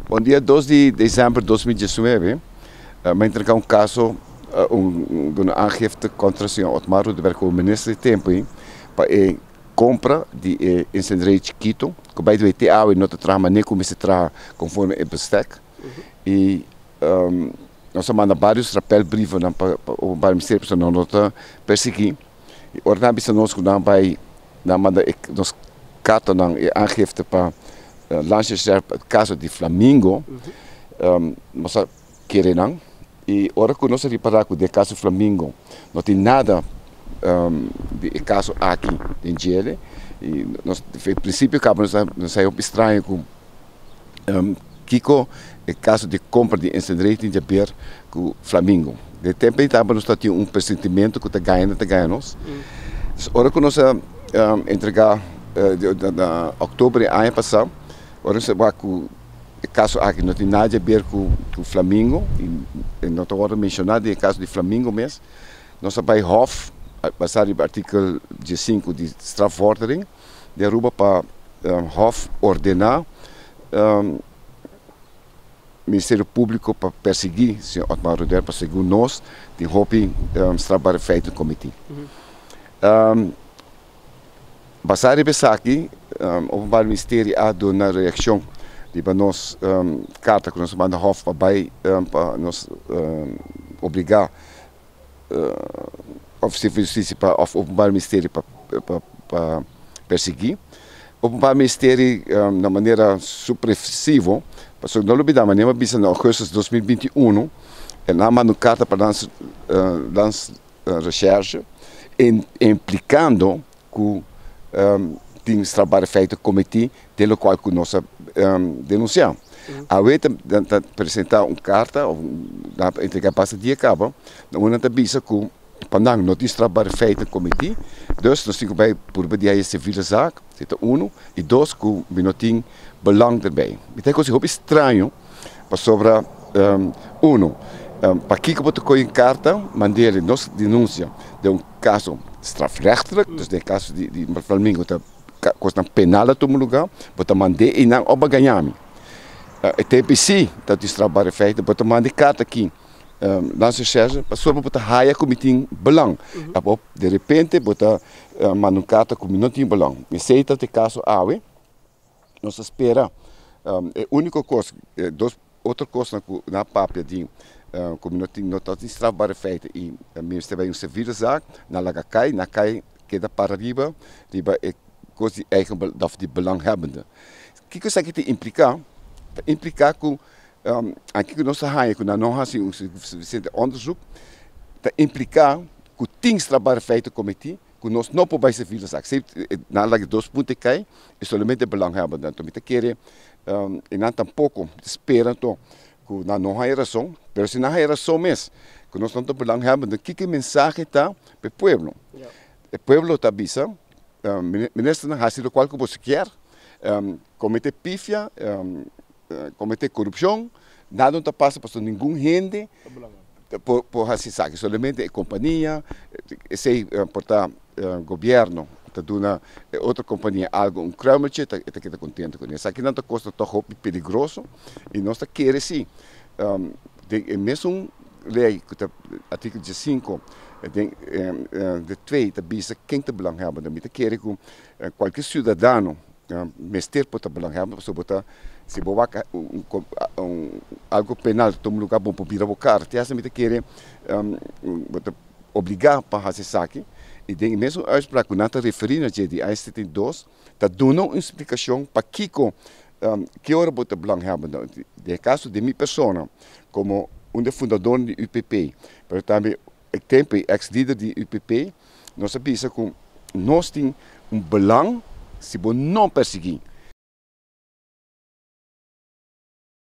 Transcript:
Bon dia 2 di december 2019 mi a entrega un caso un duna aangifte contra señor Otmar Oduber como minister di tempo ey pa e compra di e incendiario chikito cu by the way te awe no ta traha manera cu mester traha conforme e bestek y nos a manda varios rappelbrievennan pa openbaar ministerio pasobra nan no ta persegui y ora nan a bisa nos cu nan bay nan manda e nos cartanan e aangifte pa Landsrecherche pa caso di Flamingo nos a kere nan y ora cu nos a ripara cu den caso Flamingo no tin nada di e caso aki den djele y nos den principio caba nos a hopi straño cu kiko e caso di compra di Ensenrey tin haber cu Flamingo. Den tempo ey tambe nos ta tin un presentimento cu ta gaña nan ta gaña nos. Ora cu nos a entrega na october di aña pasa ora nos a wak cu e caso aki no tin nada di haber cu Flamingo y no ta wordo menciona den e caso di Flamingo mes, nos a bay hof basa riba artikel diescinco di strafvordering di Aruba pa hof ordena Ministerio Publico pa persegui señor Otmar Oduber pa segun nos tin hopi strafbare feiten cometi. Basa riba esaki Openbaar Ministerie a duna reaccion riba nos carta cu nos a manda hof pa bay pa nos obliga Officier van Justitie pa of Openbaar Ministerie pa pa persegui. Openbaar Ministerie na manera supresivo, pasobra no lubida manera mi a bisa na augustus 2021 e nan a manda un karta pa Lands Recherche implikando ku tin strafbare feiten kometí den lokual ku nos a denunsiá. Awe ta ta presentá un karta òf nan a entregá basta dia kaba na unda nan ta bisa ku pa nan no tin strafbare feiten kometí, dus nos tin ku bai purba di haya civiele zaak, esei ta unu, i dos ku mi no tin belang derbei. Mi ta kos hopi straño pasobra unu, pakiko bo ta kohe un karta mand'e nos denunsia den un kaso strafrechtelijk, dus den kaso di Flamingo ta kosnan penal a tuma luga, bo ta mand'é i nan oba gaña mi. E tempu si ta tin strafbare feiten, bo ta manda e karta aki Landsrecherche pasobra bo ta haya ku mi tin belang. Abo derepente bo ta manda un karta ku mi no tin belang. Esei ta e kaso awe. Nos ta spera e úniko kos, e dos otro kosnan ku nan a papia di ku mi no tin no ta tin strafbare feiten i mi mester bai un civiele zaak, nan laga kai, nan kai keda para riba riba e kos di eigen of di belanghebbende. Kiko esaki ta impliká? Ta impliká ku aki ku nos ta haña ku nan no hasi un sufisiente onderzoek, ta impliká ku tin strafbare feiten kometí ku nos no por bai civiele zaak. Si nan laga e dos punto e kai, e solamente belanghebbende. Anto mi ta kere e nan tampoko spera anto ku nan no haña rason, pero si nan haña rason mes ku nos no ta belanghebbende, kiko e mensahe ta pa e pueblo? E pueblo ta bisa, ministernan hasi lokual ku boso kier, komete pifia, komete korupshon, nada no ta pasa pasobra ningun hende por hasi esaki, solamente e kompania, esei por ta gobièrnu ta duna e otro kompania algu, un kruimeltje, e ta keda kontento kuné. Esakinan ta kosnan tòg hopi peligroso i nos ta kere si den e mesun lei ku ta artíkulo diesinko den de twee ta bisa ken ta belanghèbbende. Mi ta kere ku kualke siudadano mester por ta belanghèbbende pasobra bo ta si bo wak un algu penal ta tuma luga bo por bira bo kara. Te hasta mi ta kere bo ta obligá pa hasi esaki i den e mesun uitspraak ku nan ta referí na dje di aña 72 ta duna un splikashon pakiko ki ora bo ta belanghèbbende. Den e kaso di mi persona komo un di e fundadornan di UPP pero tambe e tempu e eks lider di UPP nos a bisa ku nos tin un belang si bo no persiguí.